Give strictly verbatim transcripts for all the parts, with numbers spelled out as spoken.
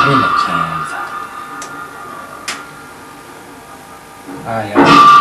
ཨེ་ལ་ཁྱེད་ཨ་ཡ།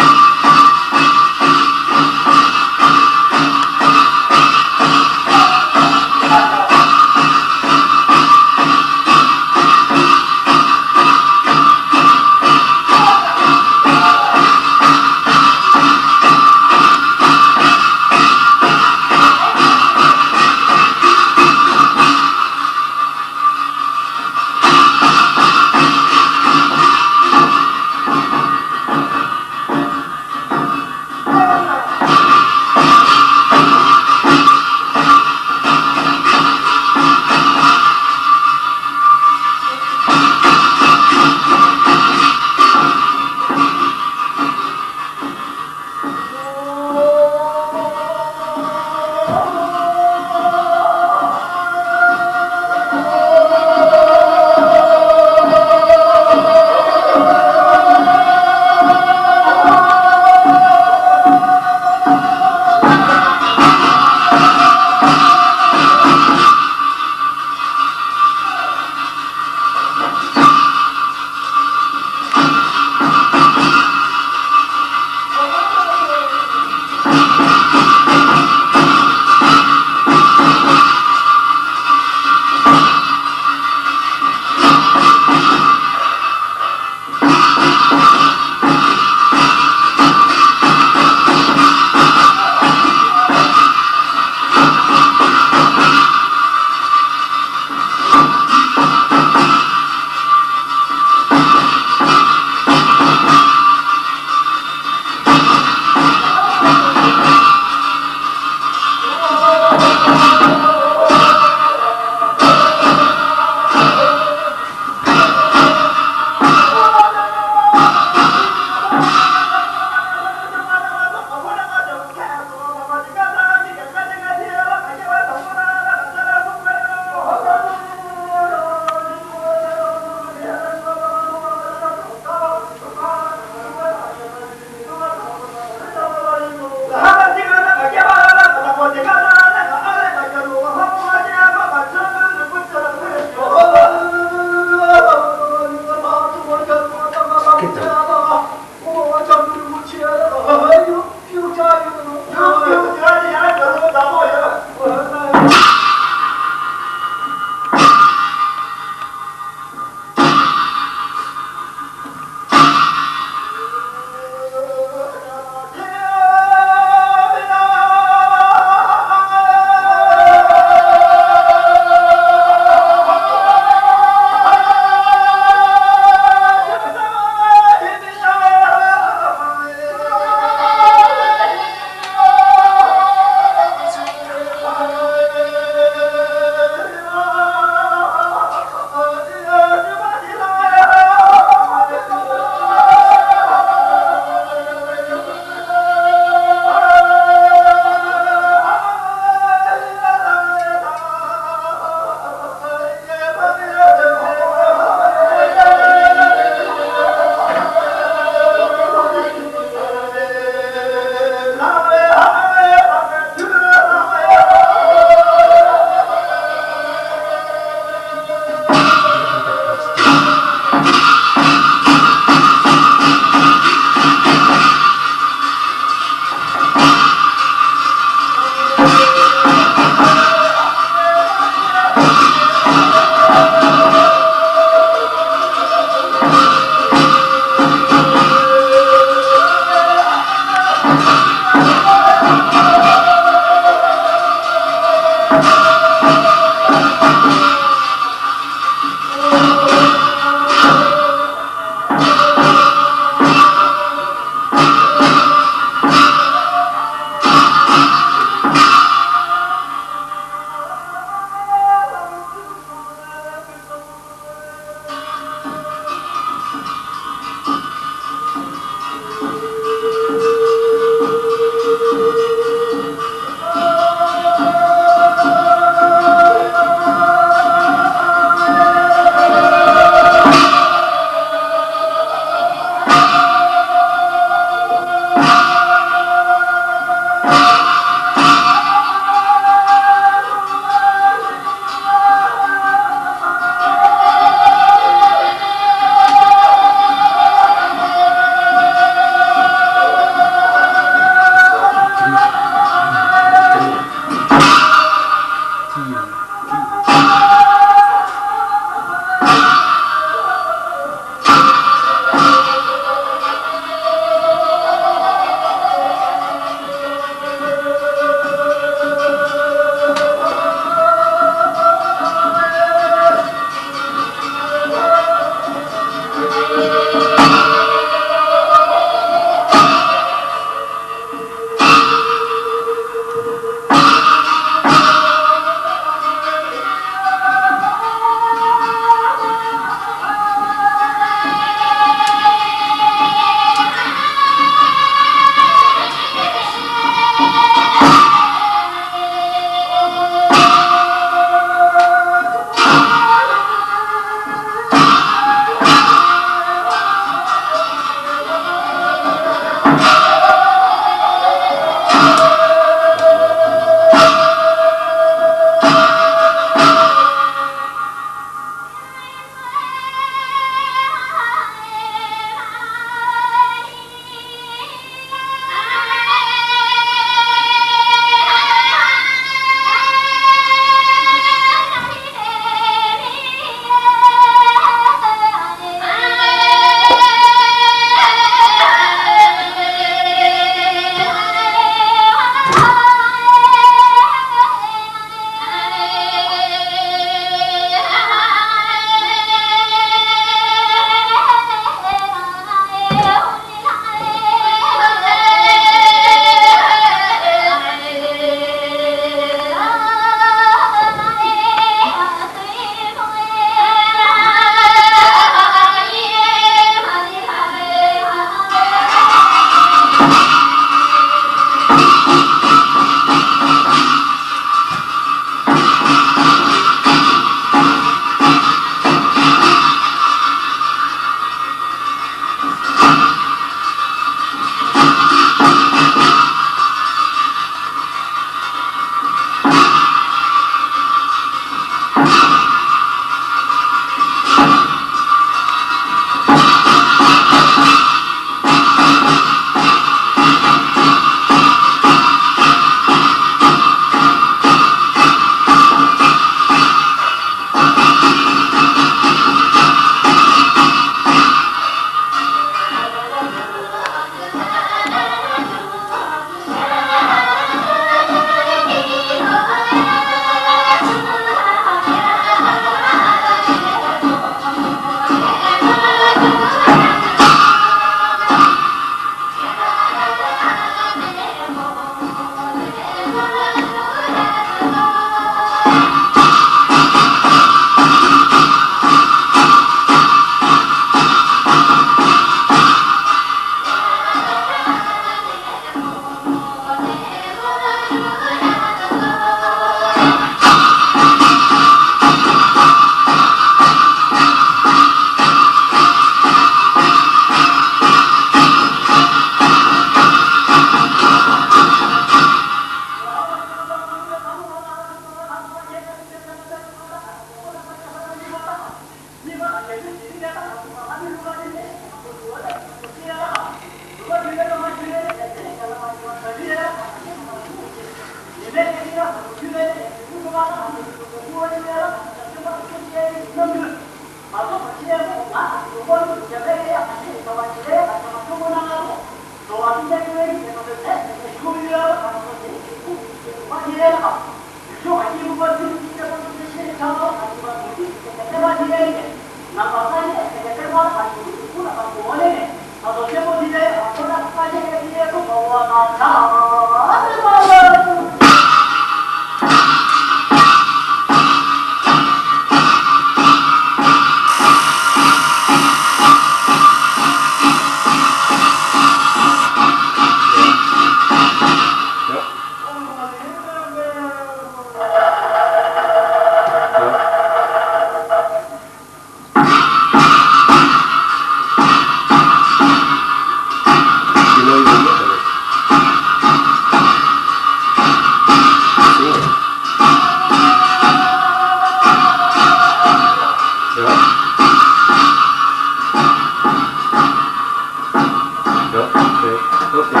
Yeah, okay, okay.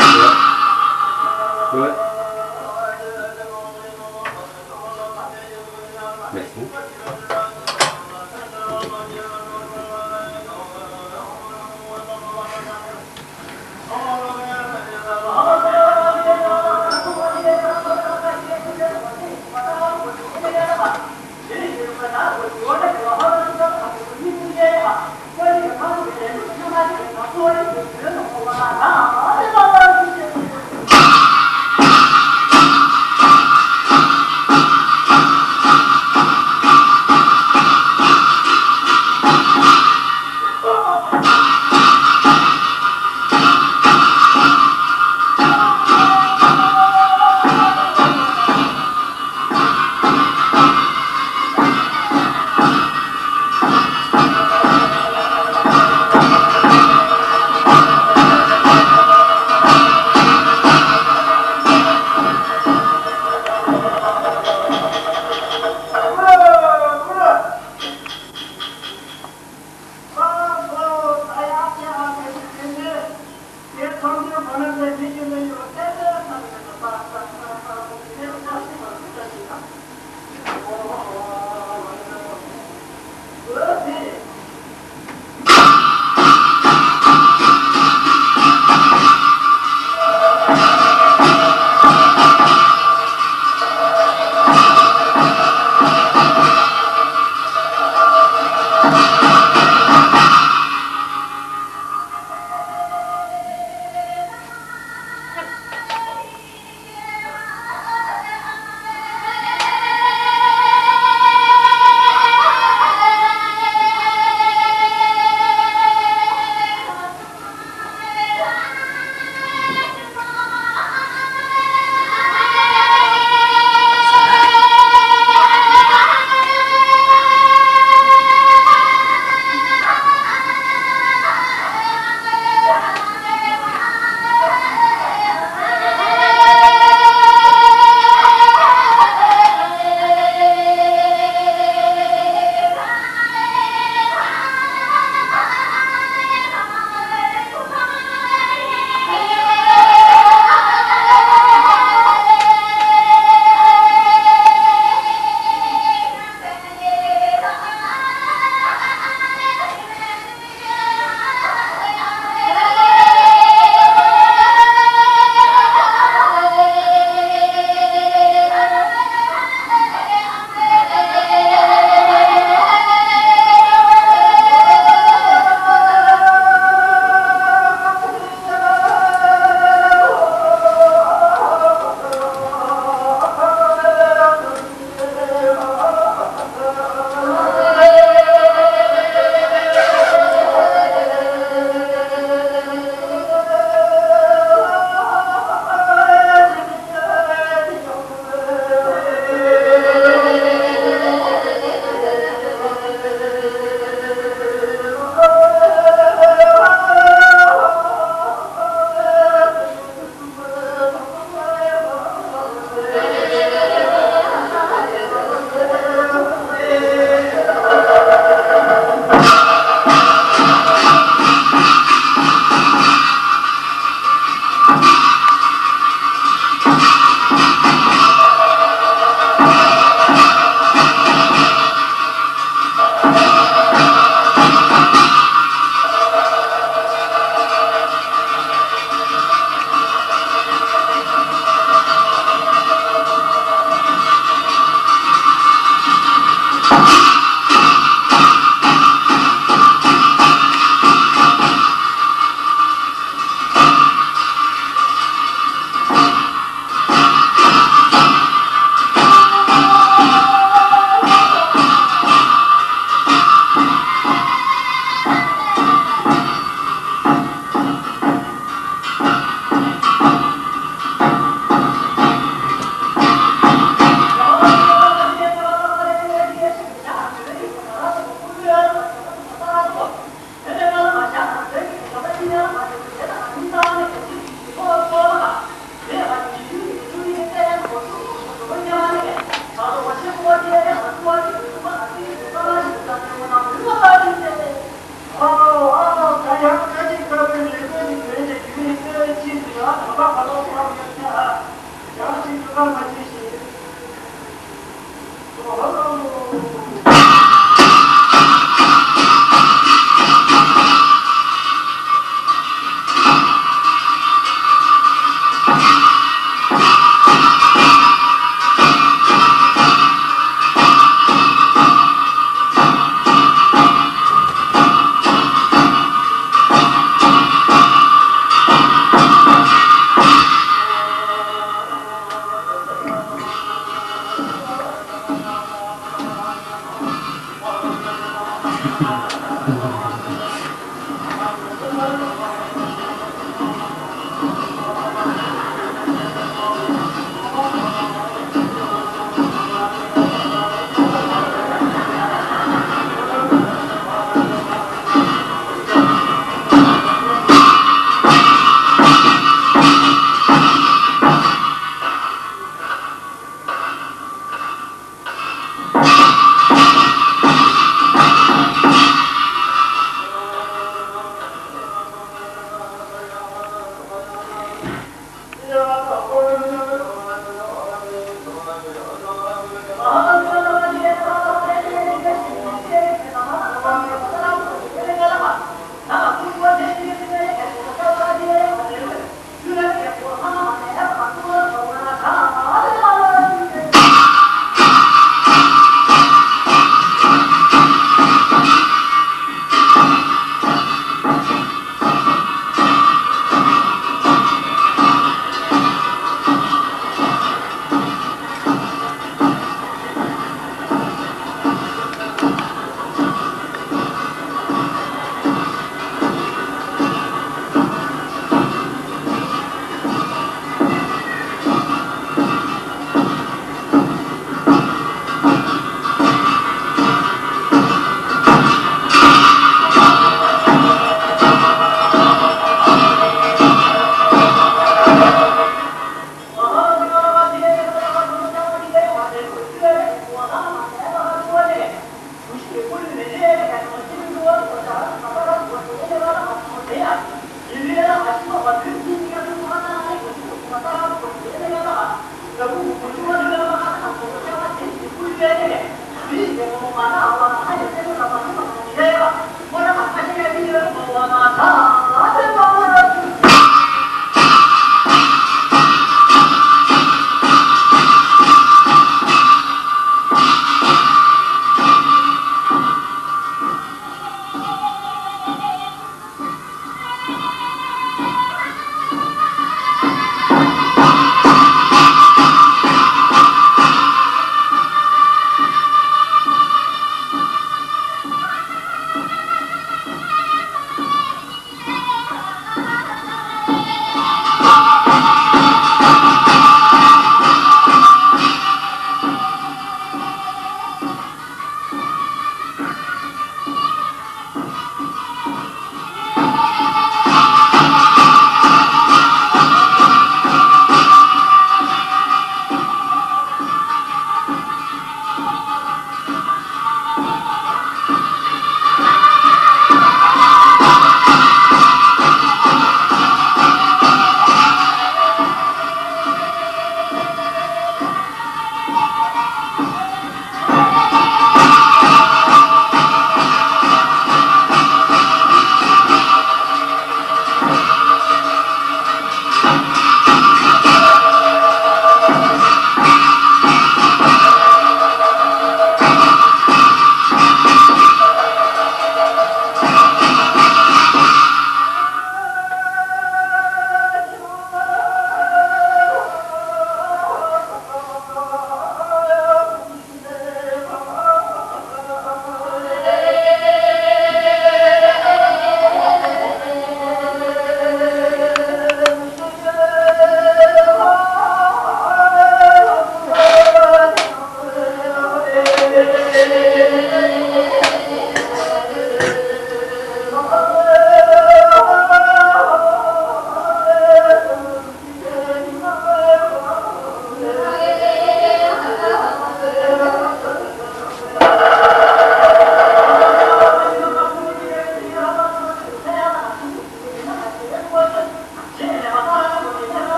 Yeah. Good. Merci.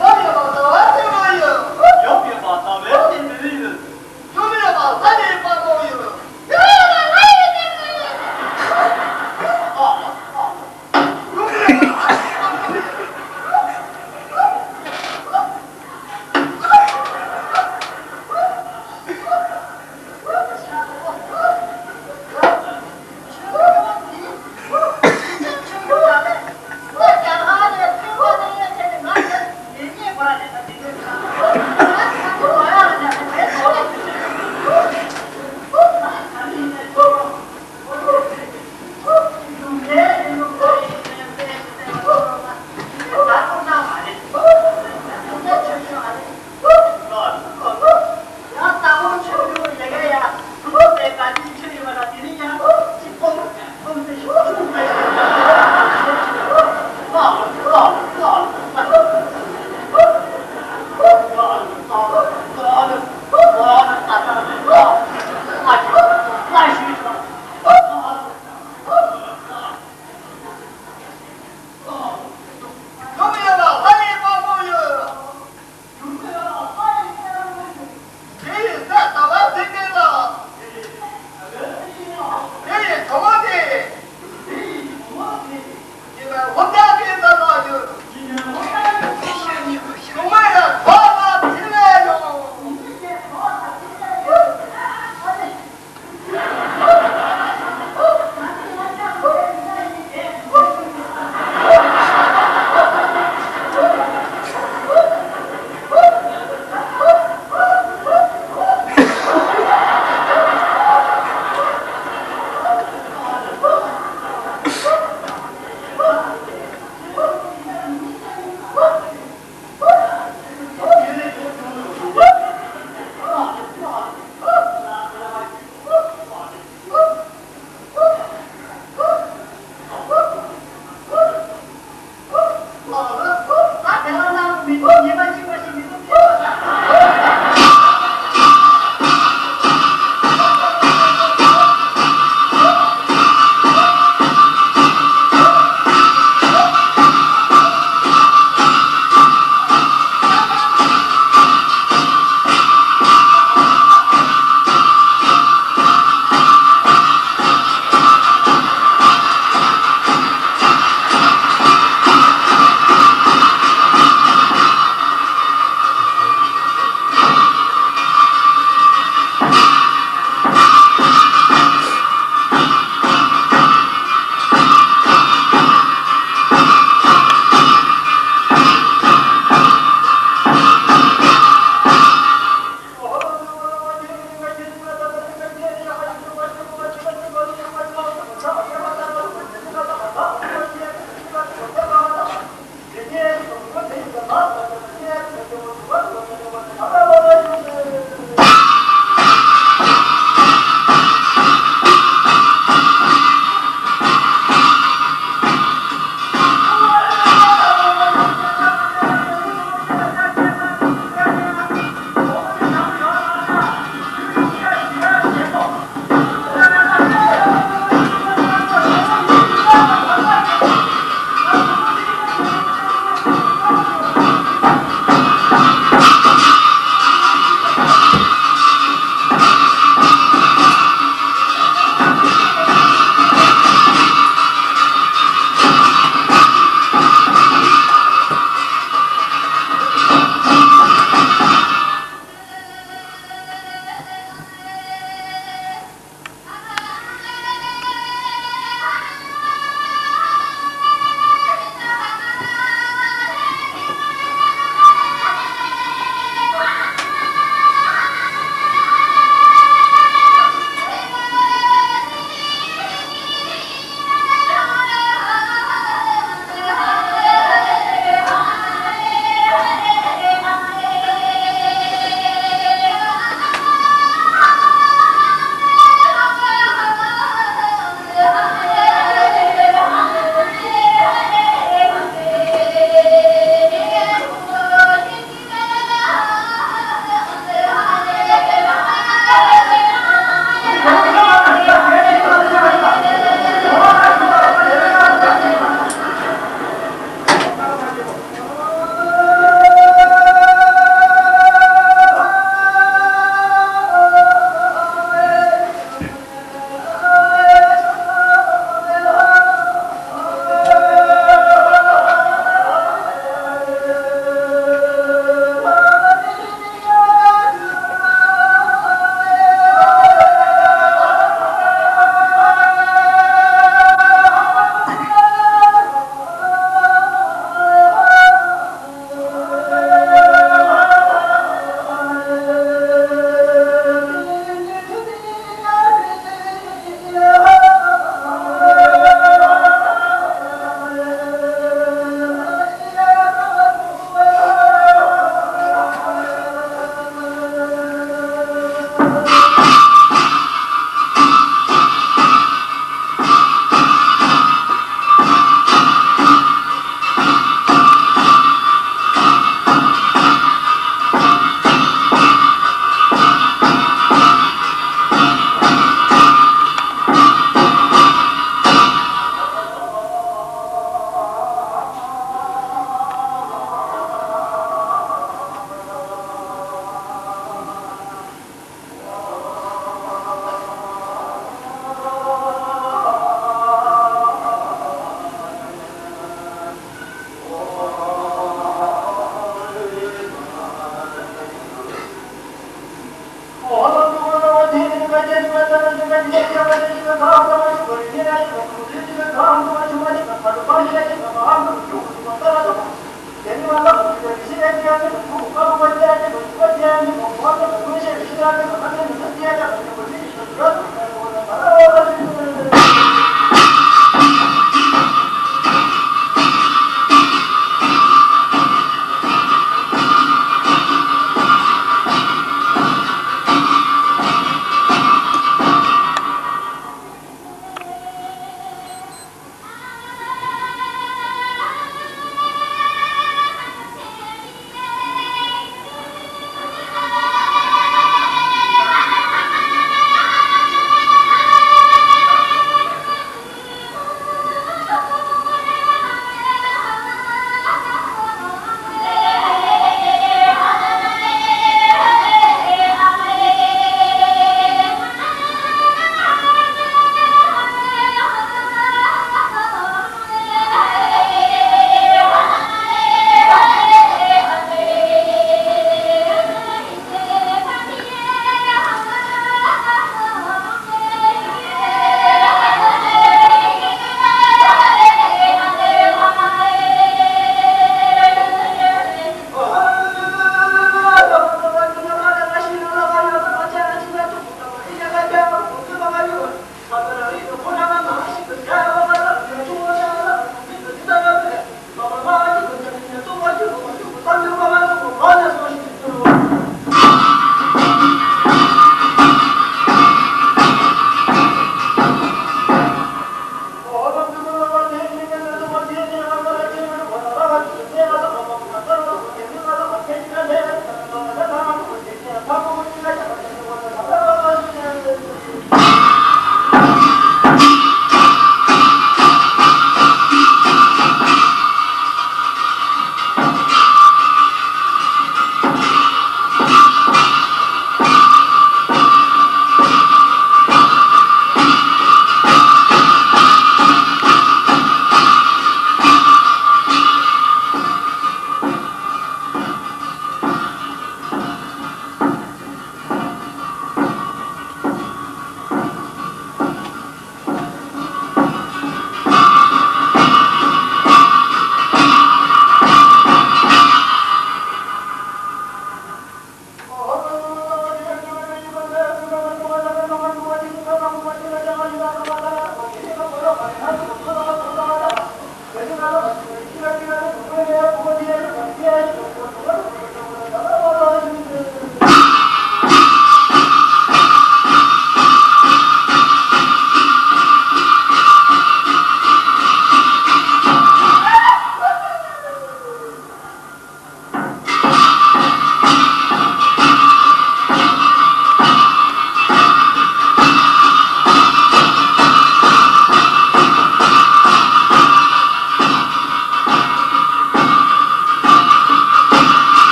ཡོད་ཡོད་པ་ད་བས་དེ་མ་ཡོད། ཡོད་ཡོད་པ་ད་བས་དེ་མི་ཡོད། ཡོད་མེད་པ་ད་ནི་དཔང་པོ་ཡོད། ཡོད་མེད་པ་ད་ནི་དཔང་པོ་ཡོད། ཨ།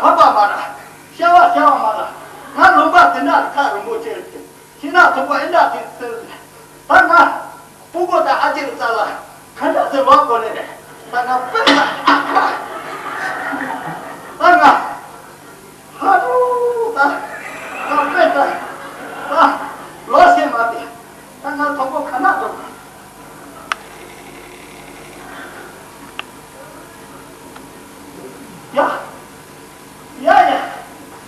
ཕམ་པ་མ་ར། ཤ་བ་ཤ་བ་མ་ར། ང་ལུང་པ་དེ་ན་ཁ་རིང་པོ་ཆེ་རེད། ཤི་ན་ཐུག་པ་ཨེ་འདྲ་དེ་ཟེར་ལ། ད་ང་སྤུ་གུ་དང་ཨ་ཅེ་རྩ་ལ་ག་འདྲ་ཟེར་བ་གོ་ལེ་རེད། ད་ང་དཔེ་ད་ཨ་ཁ། ད་ང་ཧ་རུ་ད་ང་དཔེ་ད་ད་ལོ་ཤེས་མ་དེ། ད་ང་གྲོགས་པོ་ག་ན་འགྲོ། ཡ། ཡ་ཡ།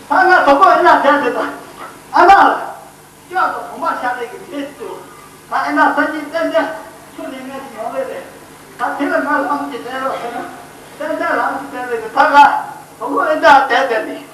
ད་ང་གྲོགས་པོ་ཨེ་ན་བསྡད་དེ་ད། ཨ་ན་ལ། སྐྱོ་དང་བུ་མ་ཤ་རེ་གི་དེ་ཚོ། ད་ཨེ་ན་ས་གཉིས་བཙན་བཙན་ཆུ་ལེན་ངེས་ཀྱི་ཡོང་རེ་རེད། ད་དེ་ལ་ང་ལམ་གྱི་བསྡད་རོགས་ཟེར་ན། བཙན་བཙན་ལམ་གྱི་བསྡད་རེ་གི་ད་ང་གྲོགས་པོ་ཨེ་ན་བསྡད་དེ་ནི།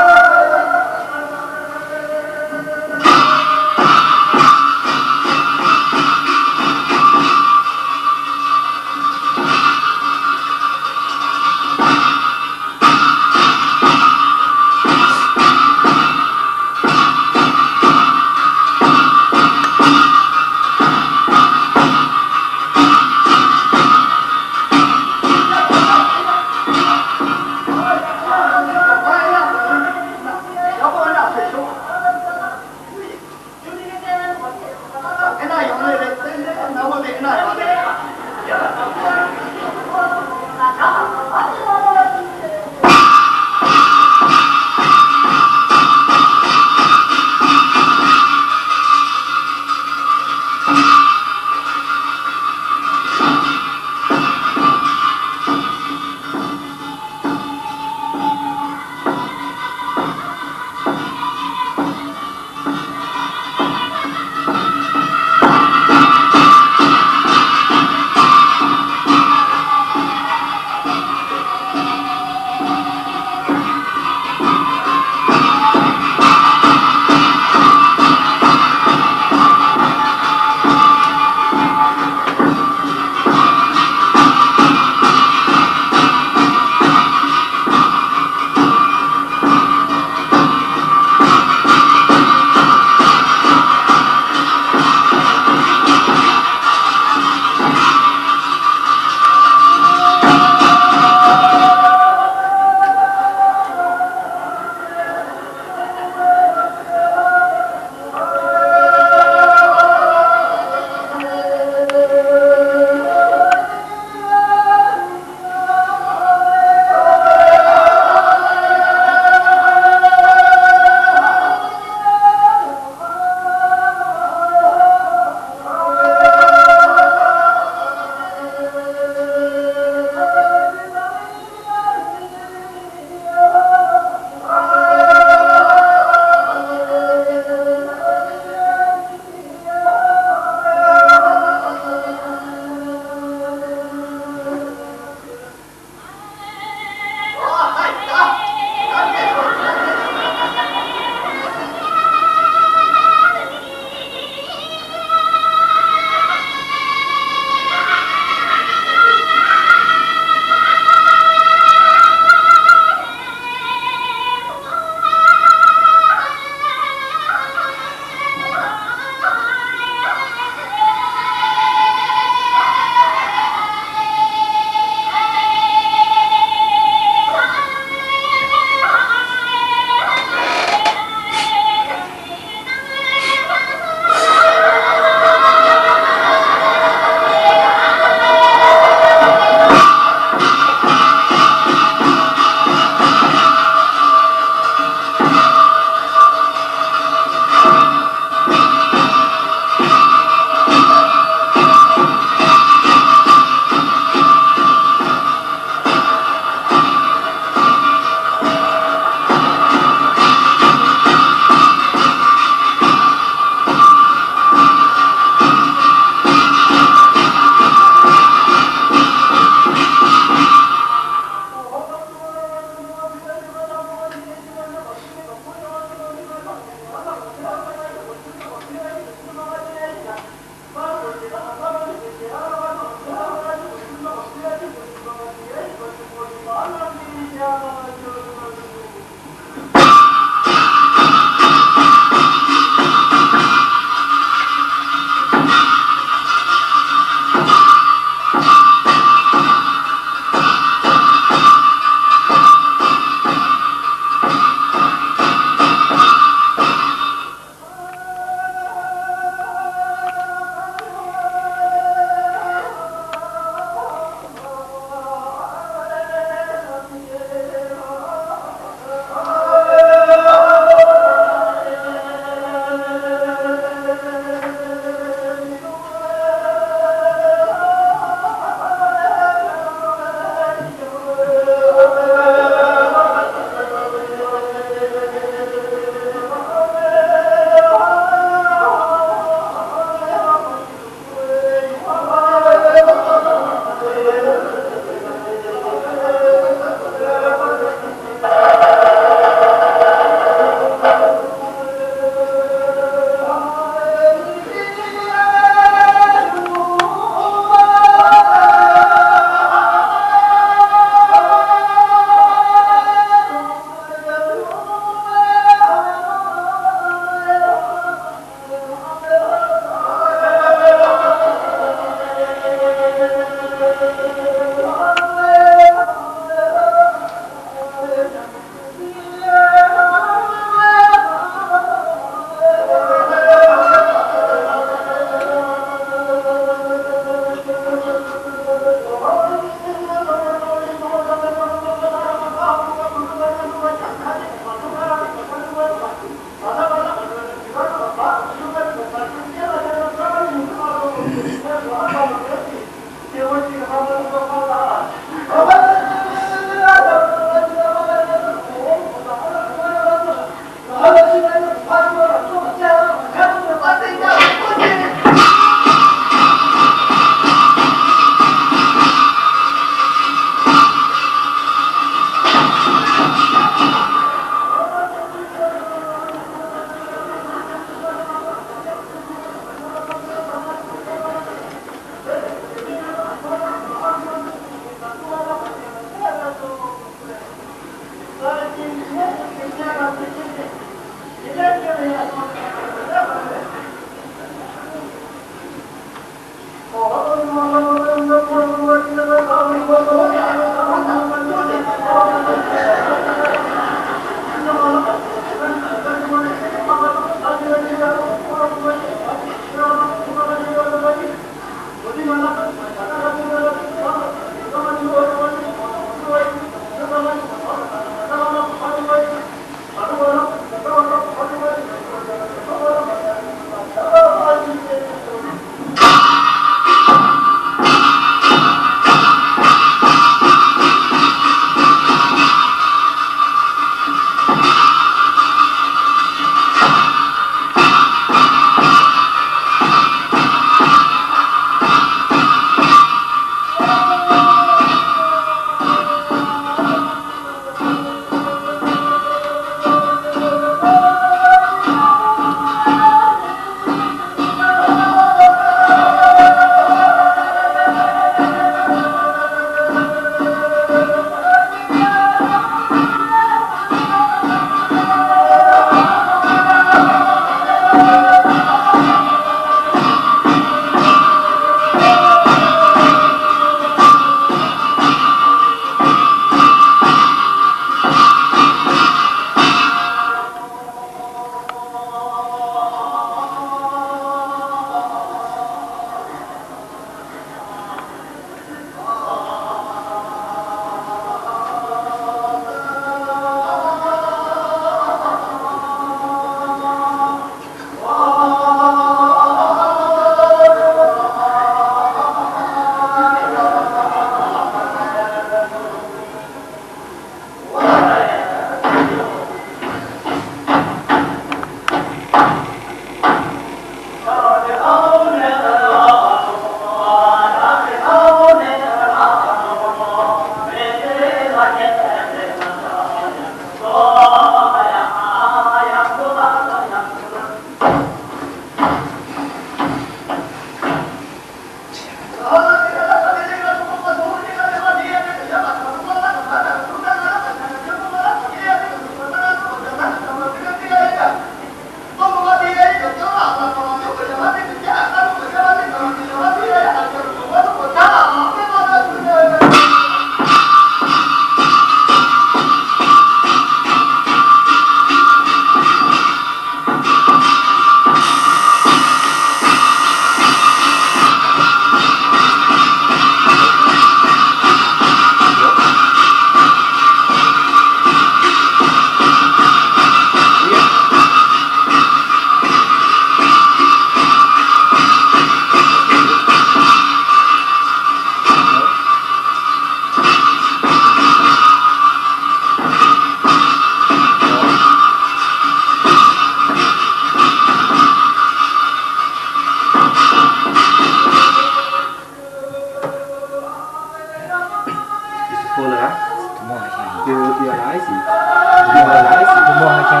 Ist es voll rechts? Du machst ja. Du, du reist. Du machst rechts. Du machst ja.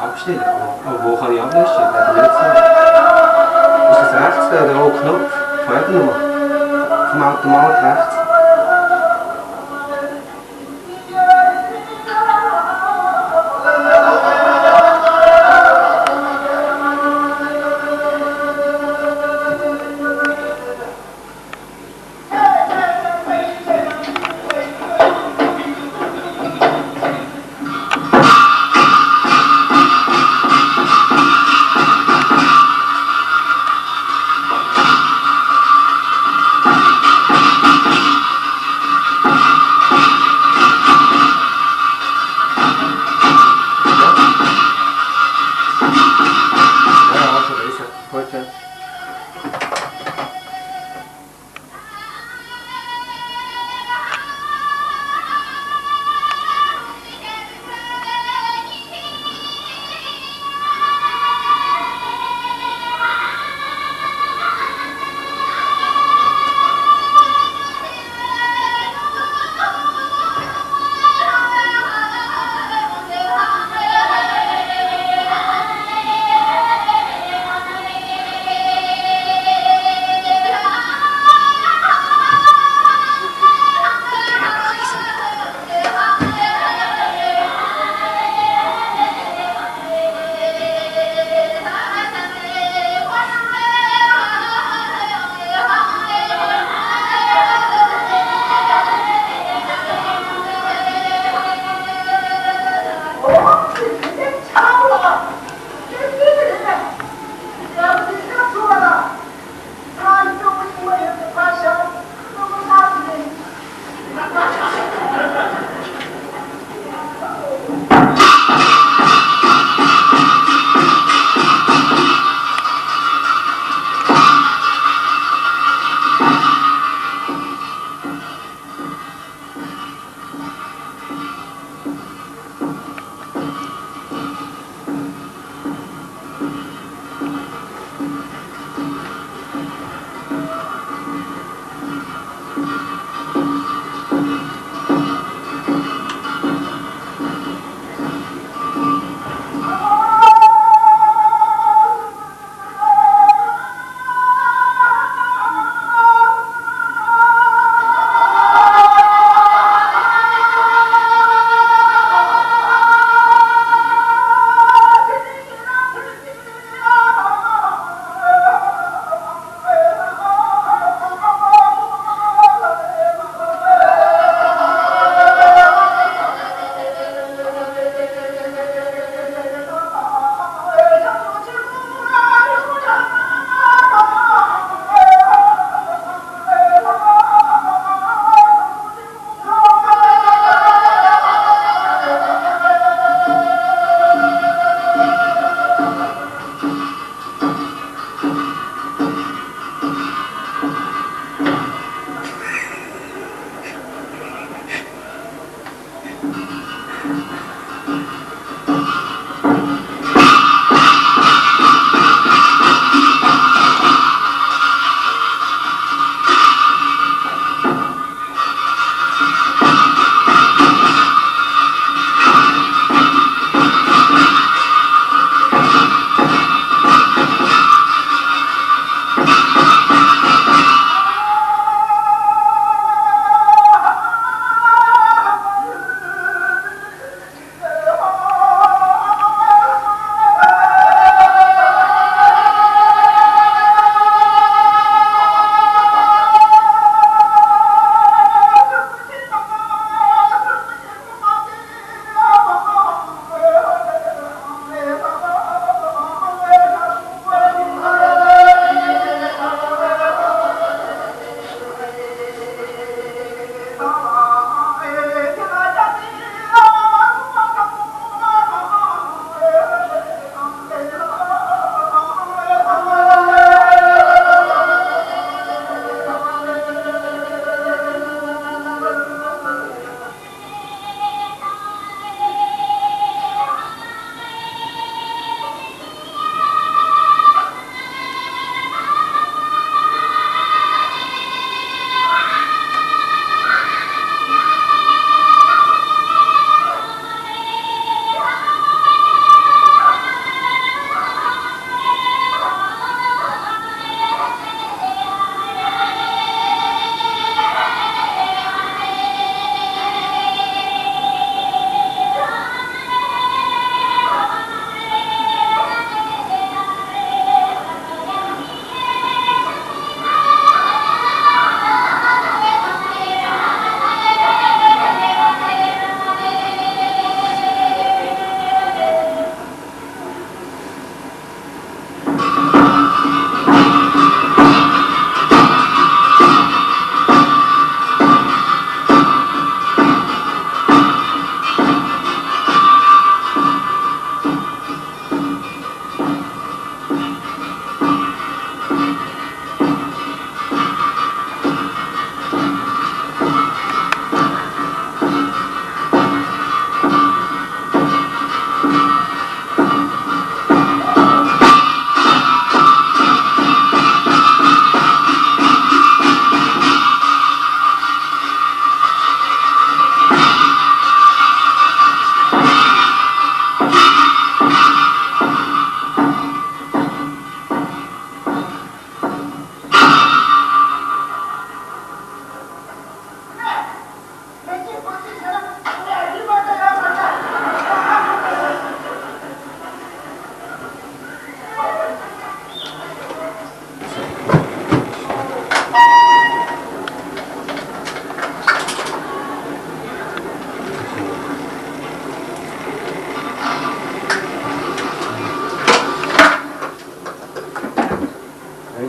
Abstellen. Oh, wo kann ich abwischen? Bei der letzten. Ist das rechts, der, der rote Knopf? Fehlt noch. Vom Automat rechts.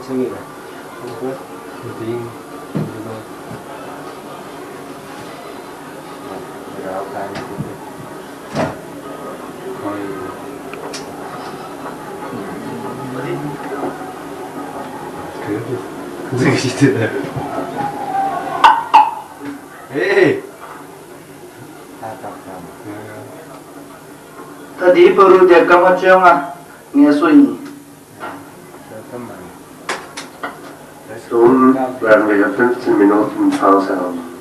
ཚང་མས་ལ། ཁོང་ཁོང་དེ་ཡིན། ད་དེའི་བར་དུ་དེ་སྐར་མ་བཅོ་ལྔ་ངལ་གསོ་ཡིན། Soon, when we have fifteen minutes in South Sound.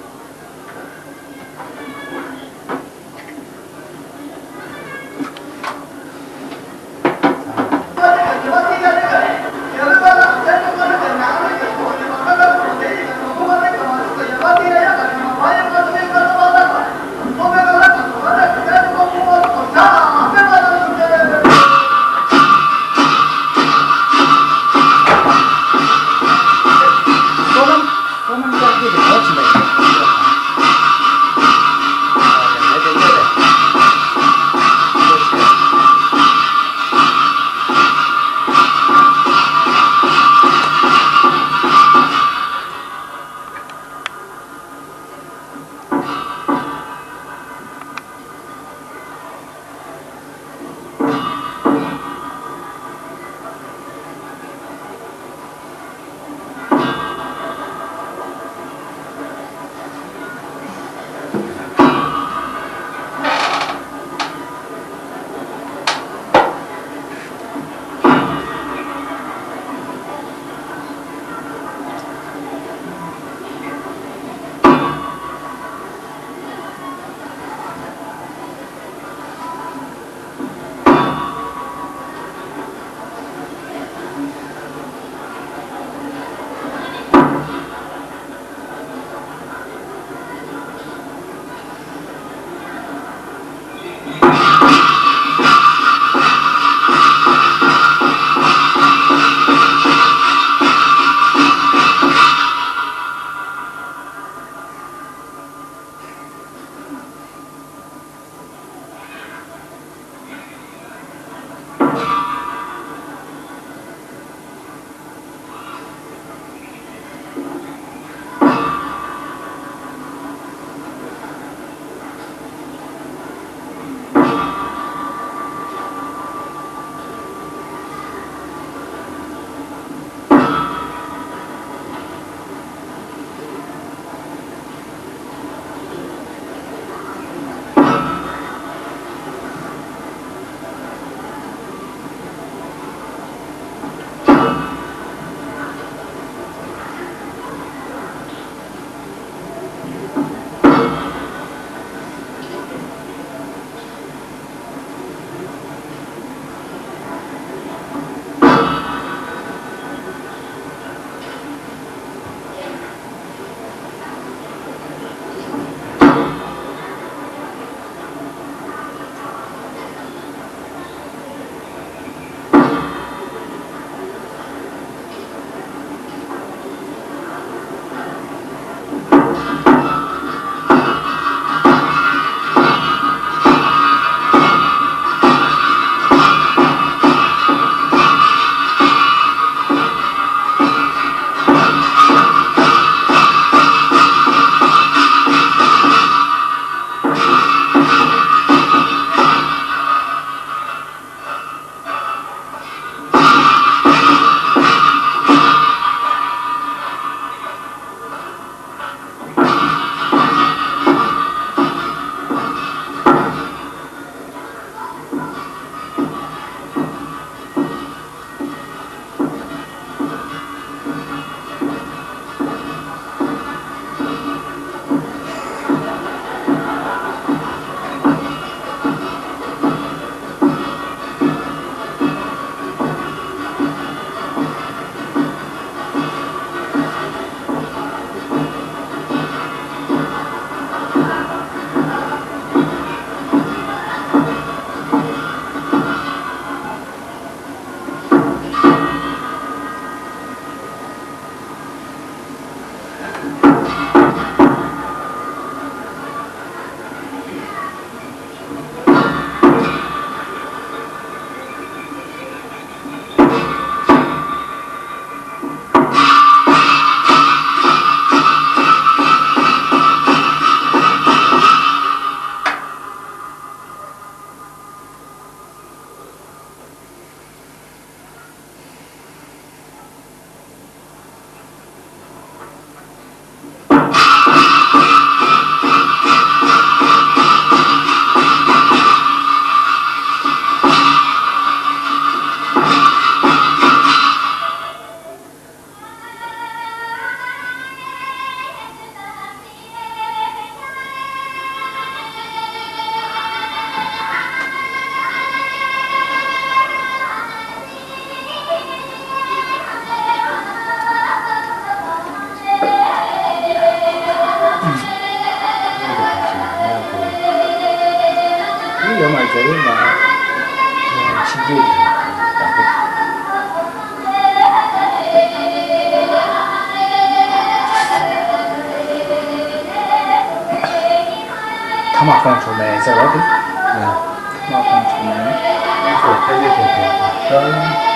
རྒྱ་ཡིག་ནང་ཕྱི་རྒྱལ་གྱི་དང་པོ། ཐ་མག་གོང་བྱུང་མེད་ཟེར་བ་དེ། ཐ་མག་གོང་བྱུང་མེད། ཨ།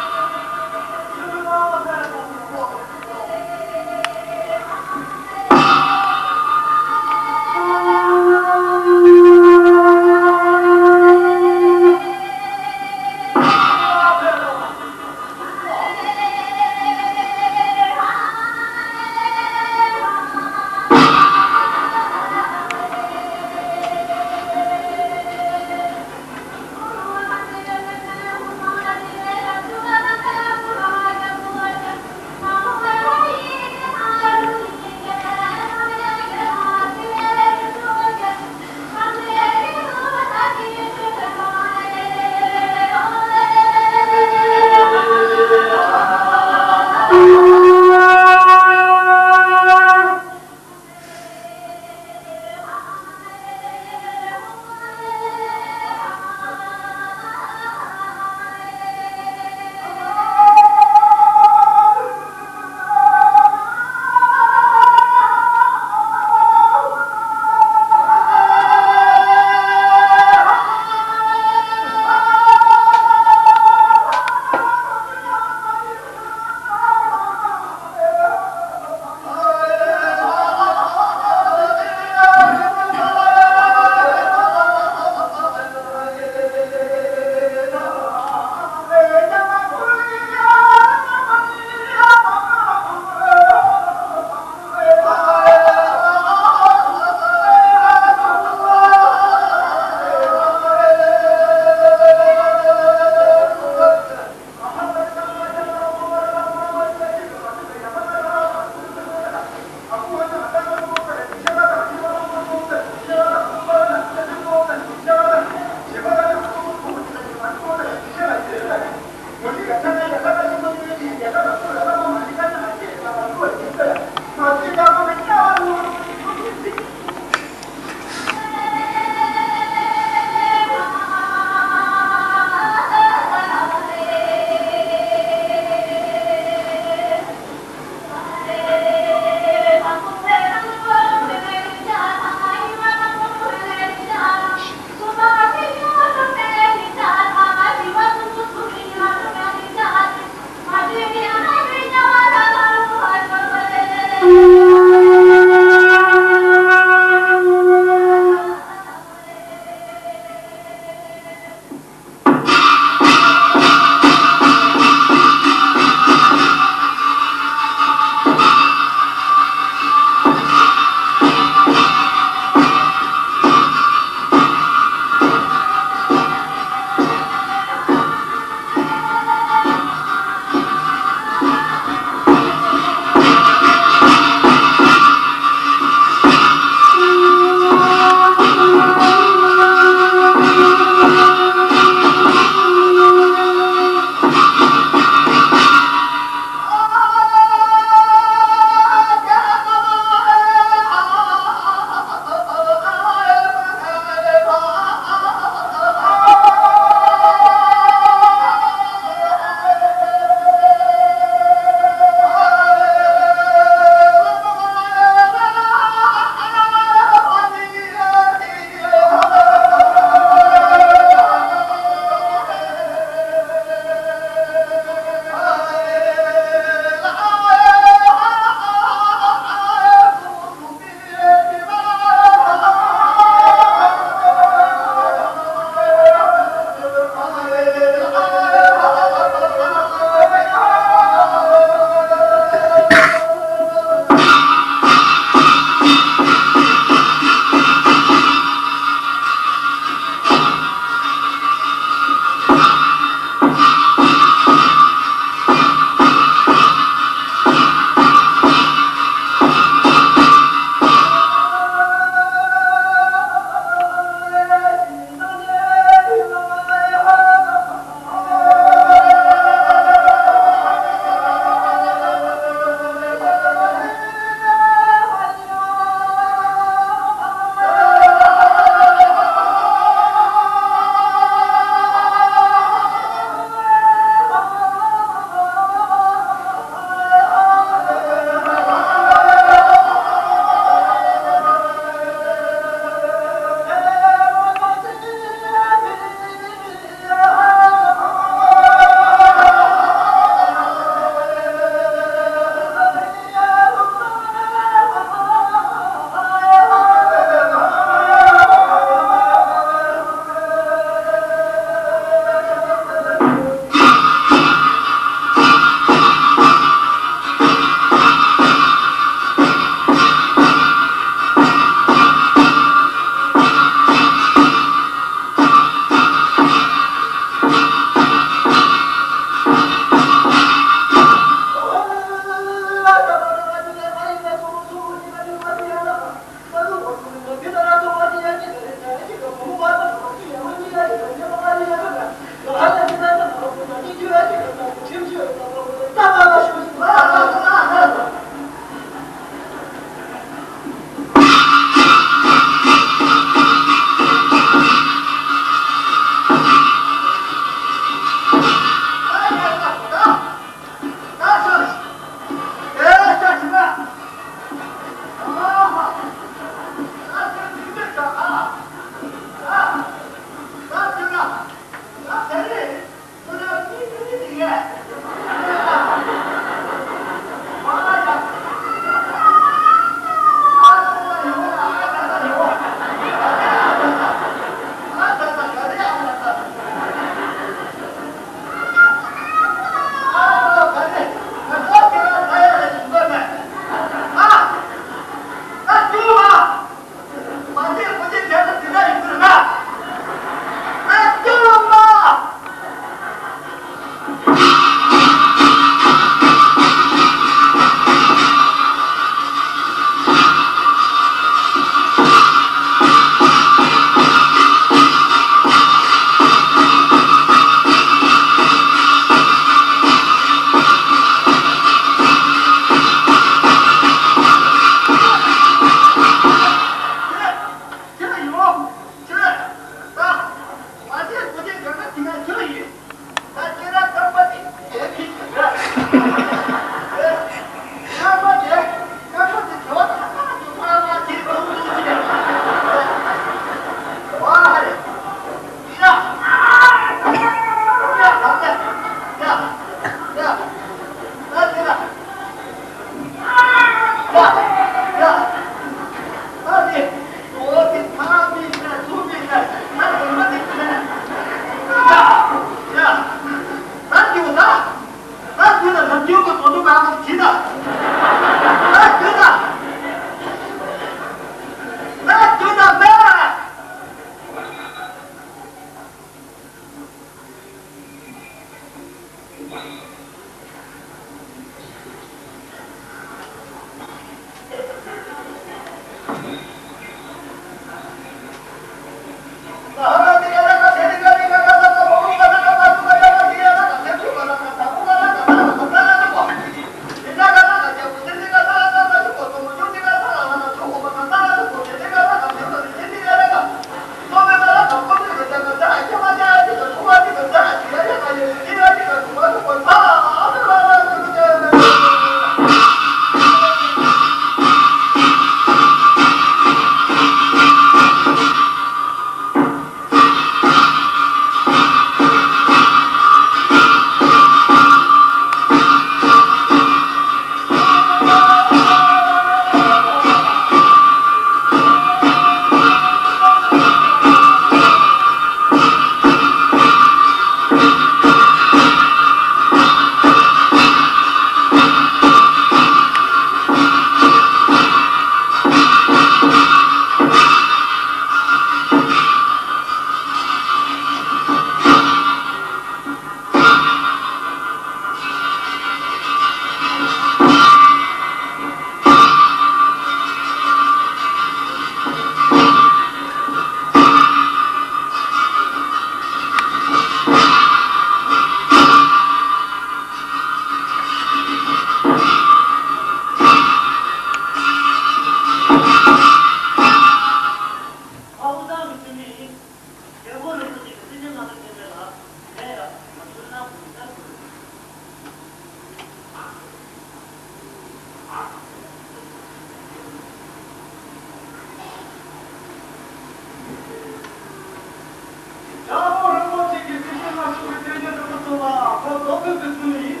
རྒྱལ་བ་རིན་པོ་ཆེ་གིས་སྲིད་ཞི་ལྔ་མཆོག་གི་རྟེན་འབྲེལ་དུ་བུ་ཚོ་ལ་ཁོ་རྡོ་སྐུད་དུ་བཙུགས་ནས་ཡིན།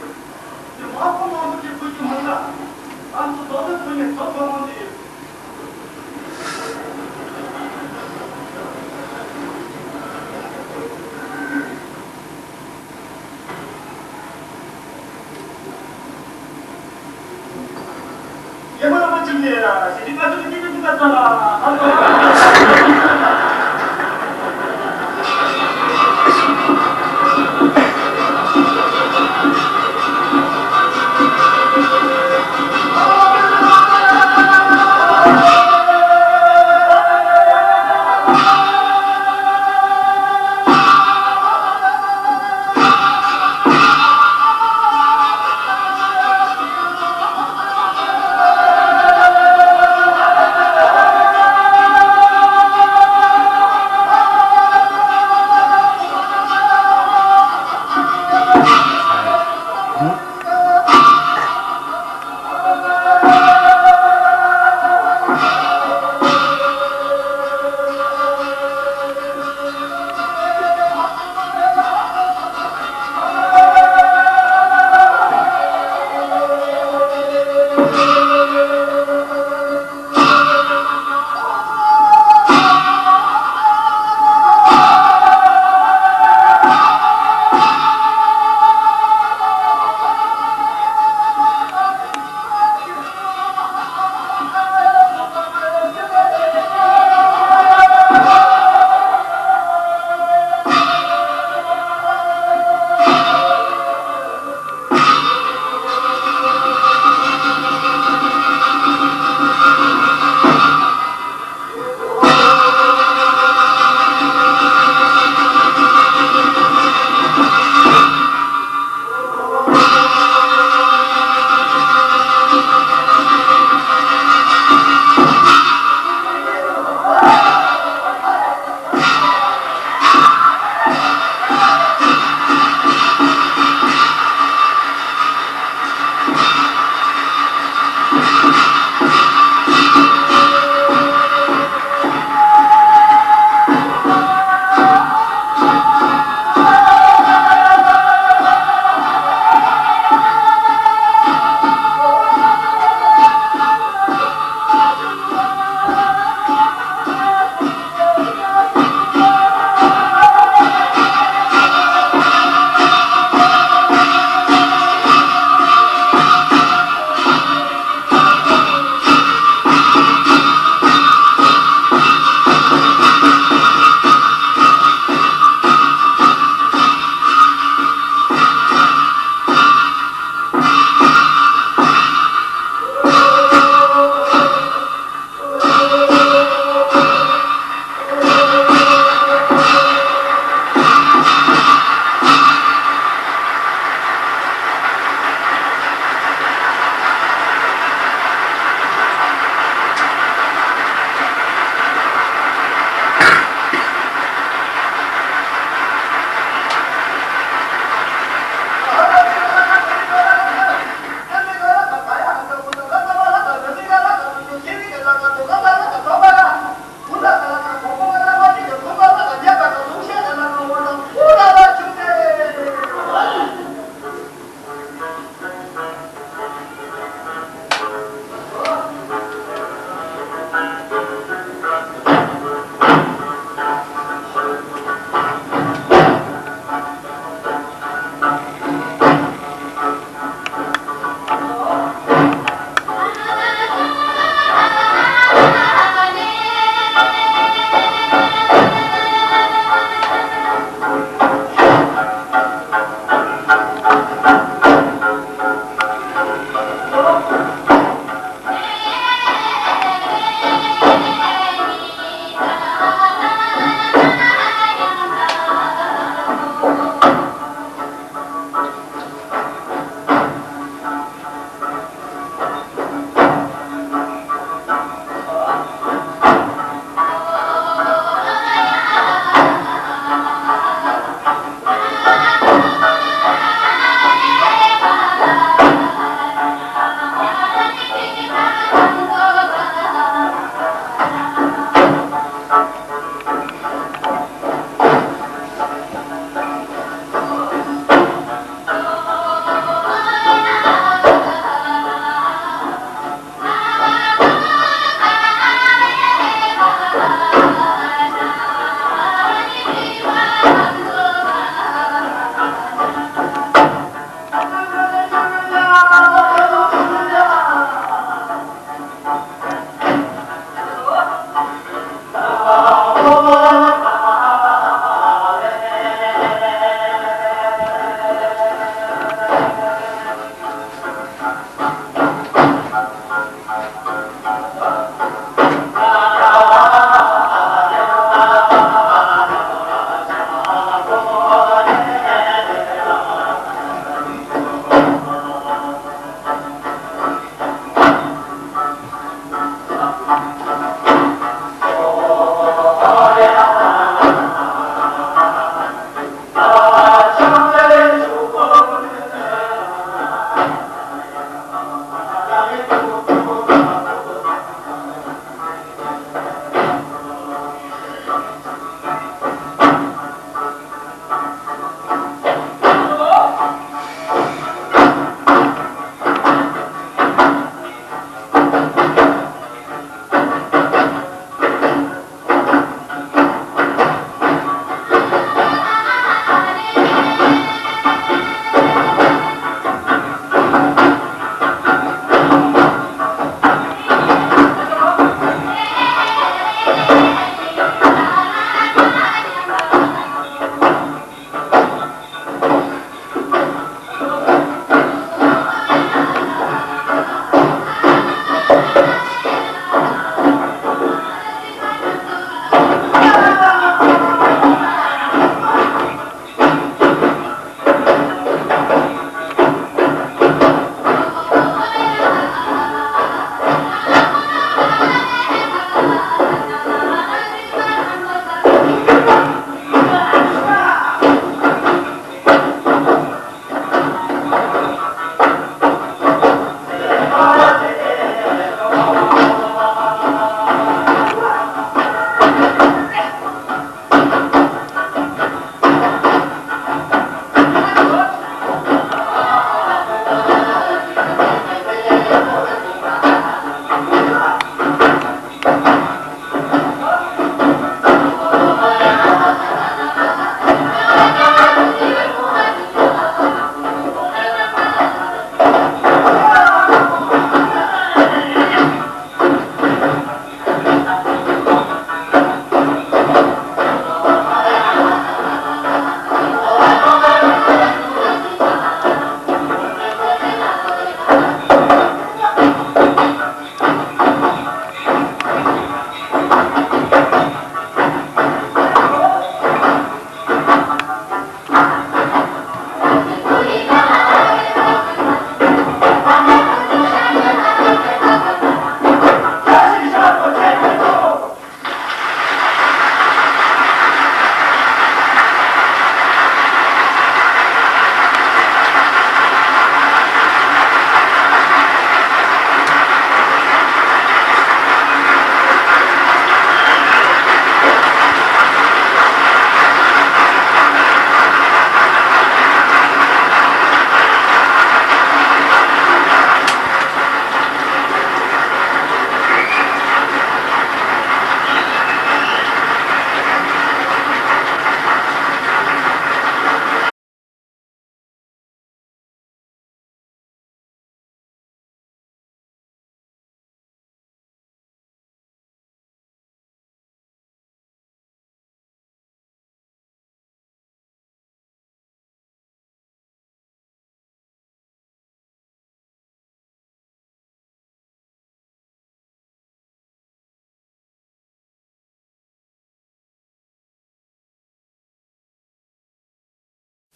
དེ་མ་ཁོ་མང་པོ་ཅིག་བུ་རྒྱུ་མི་འདྲ། ང་ཚོ་རྡོ་སྐུད་བཙུགས་ནས་ཚོ་བོད་དམངས་ཀྱི།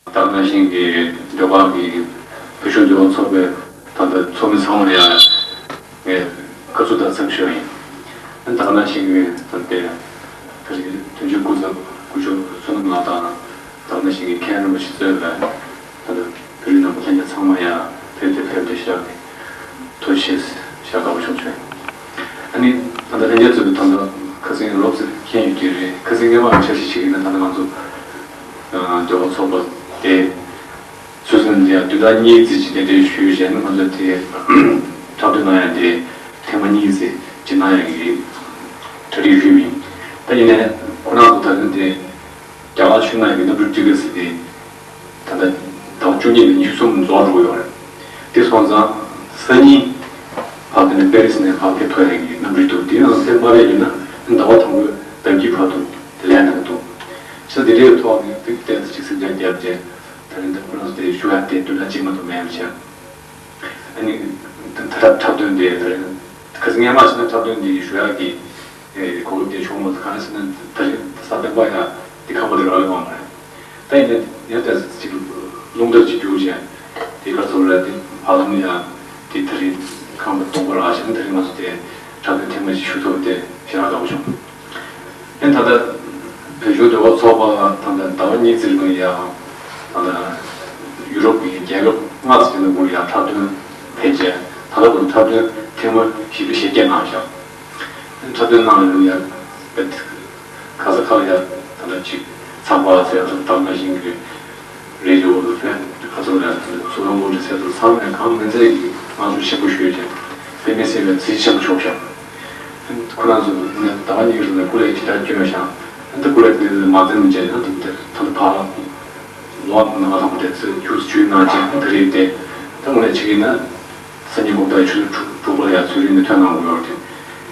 ད་ག་ནང་བཞིན་གྱི་ཟློས་གར་གྱི་བོད་གཞུང་ཟློས་གར་ཚོགས་པའི་ད་ལྟ་ཚོགས་མི་ཚང་མ་ཡང་ངས་དགའ་བསུ་དང་འཚམས་ཞུ་ཡིན། ད་ག་ནང་བཞིན་གྱི་ད་ལྟའི་ད་རེས་དོན་གཅོད་སྐུ་ཚབ་སྐུ་ཞབས་བསོད་ནམས་ལགས་དང་། ད་ག་ནང་བཞིན་གྱི་མཁན་རིན་པོ་ཆེ་གཙོས་པའི་ད་ལྟ་བོད་རིགས་རྣམ་པ་ལྷན་རྒྱས་ཚང་མ་ཡང་ཕེབས་ཏེ་ཕེབས་ཏེ་ཞག་གི་ཐུགས་རྗེ་ཆེ་ཞེས་དགའ་པོ་བྱུང་བྱུང་། ཨ་ནི་ད་ལྟ་ལྷན་རྒྱས་ཚོས་ད་ལྟ་ཁ་སང་རོབ་ཙམ་མཁྱེན་ཡོད་ཀྱི་རེད། ཁ་སང་སྔས་མ་འཆར་གཞི་བྱེད་ཀྱི་ན་ད་ལྟ་ང་ཚོ་ཟློས་གར་ཚོགས་པ་དེ་སོ་སོ་ནས་བདུན་ཕྲག་གཉིས་ཙམ་ཅིག་དེ་འདྲའི་ཞུས་བྱས་ན་ང་ཚོ་དེ་འཁྲབ་སྟོན་གནང་ཡ་དེ་ཐེངས་མ་གཉིས་ཙམ་ཅིག་གནང་ཡ་གི་གྲ་སྒྲིག་ཞུས་མིན། ད་ཡིན་ནའི་ཁོ་རང་ཚོ་ད་ཐེངས་དེ་རྒྱ་གར་ཕྱོགས་ནང་གི་གནམ་གྲུ་ཊི་ཀེ་ཊི་ཟེར་དེ་ད་ལྟ་ཟླ་བ་བཅུ་གཉིས་ནས་ཉི་ཤུ་གསུམ་རྫོགས་འགྲོ་གི་ཡོད་རེད། དེ་སོང་ཙང་སང་ཉིན་ཕར་དེ་ནས་པེ་རི་སི་ནས་ཕར་ཕེབས་ཐུབ་ཡ་གི་གནམ་གྲུ་འདུག་དེ་ཡང་སེམས་པ་རེ་ཡིན་ན་ཟླ་བ་དང་པོའི་ཟླ་མཇུག་བར་དུ་དེ་ལས་གནང་གི་འདུག་ས་དེ་འདྲའི་ཐོག་ནས་དེ་ཏོག་ཙམ་ཅིག་སེམས་ཅན་བརྒྱབ་བྱས། ད་རིང་འདི་ཁོ་རང་ཚོ་དེ་ཞུ་ཡ་དེ་དུས་ལ་གཅིག་མ་གཏོགས་མེད་པ་བྱས། ཨ་ནི་ད་ལྟ་འཁྲབ་སྟོན་དེ་ད་རིང་ཁ་སང་སྔས་མ་ཕྱིན་ན་འཁྲབ་སྟོན་དེ་ཞུ་ཡག་གི་གོ་སྐབས་དེ་བྱུང་མ་སོང་། གང་ཡིན་ཟེར་ན་ད་རིང་གཟའ་སྤེན་པ་ཡང་དེ་ཁང་པ་དེ་རག་ལས་པ་མ་རེད། ད་ཡིན་ནའི་ཡང་ད་ཅིག་རླུང་རྟ་ཅིག་རྒྱུག་བྱས་དེ་ག་ཚོད་རེད། དེ་བར་ལམ་ཡང་དེ་ད་རིང་ཁང་པ་སྟོང་པ་རག་བྱས་ན་ད་རིང་ང་ཚོ་དེ་འཁྲབ་སྟོན་ཐེངས་མ་ཅིག་ཞུ་ཐུབ་པ་དེ་ཞེ་དྲག་དགའ་པོ་བྱུང་། ཨེ་ད་ལྟ་བོད་གཞུང་ཟློས་གར་ཚོགས་པ་ད་ལྟ་ཟླ་བ་གཉིས་ཙམ་རིང་ལ་ཡང་ད་ལྟ་ཡུ་རོབ་ཀྱི་རྒྱལ་ཁབ་ལྔ་ཙམ་ནང་ལ་ཡང་འཁྲབ་སྟོན་ཕེབས་རྗེས་ད་ལྟ་བར་དུ་འཁྲབ་སྟོན་ཐེངས་མ་བཞི་བཅུ་ཞེ་བརྒྱད་གནང་བཞག་འཁྲབ་སྟོན་གནང་ཡོང་ཡང་དཔེ་ག་ས་ག་ལ་ཡང་ད་ལྟ་ཅིག་ཚགས་པར་ཟེར་ཡང་ད་ལྟ་ནང་བཞིན་གྱི་རེ་ཌི་ཡོ་ཕན་ཁ་ཚོན་ལ་སོ་ལོ་མོ་འདྲ་ཚད་དུ་ཚང་མས་གང་མིན་ཚད་ཀྱི་བསྔགས་བརྗོད་ཆེན་པོ་ཞུས་ཀྱང་དཔེ་མི་སྲིད་པའི་བརྩེ་ཞིང་ཆོག་ཤག་ཁོ་རང་ཚོ་ནི་ཟླ་བ་གཉིས་རིང་ལ་སྐུ་ལས་ཇི་ལྟར་བསྐྱོན་ཤག་ད་སྐུ་ལས་དེ་ལས་མ་བཙན་མི་བྱས་ན་དུ་དེ་ད་ལྟ་ཕར་ལོ་ནང་དང་དེ་ཚོས་ཁྱུག་ཙམ་ཇུས་གནང་བྱས་ད་རེས་དེ་ད་དངོས་གནས་བྱེད་ཀྱི་ན་སང་ཉིན་དགོང་དག་ཆུ་ཚོད་དྲུག་དྲུག་པ་ལ་ཡང་ཚུལ་རིང་ནས་ཐོན་གནང་དགོས་ཡོད་དེ་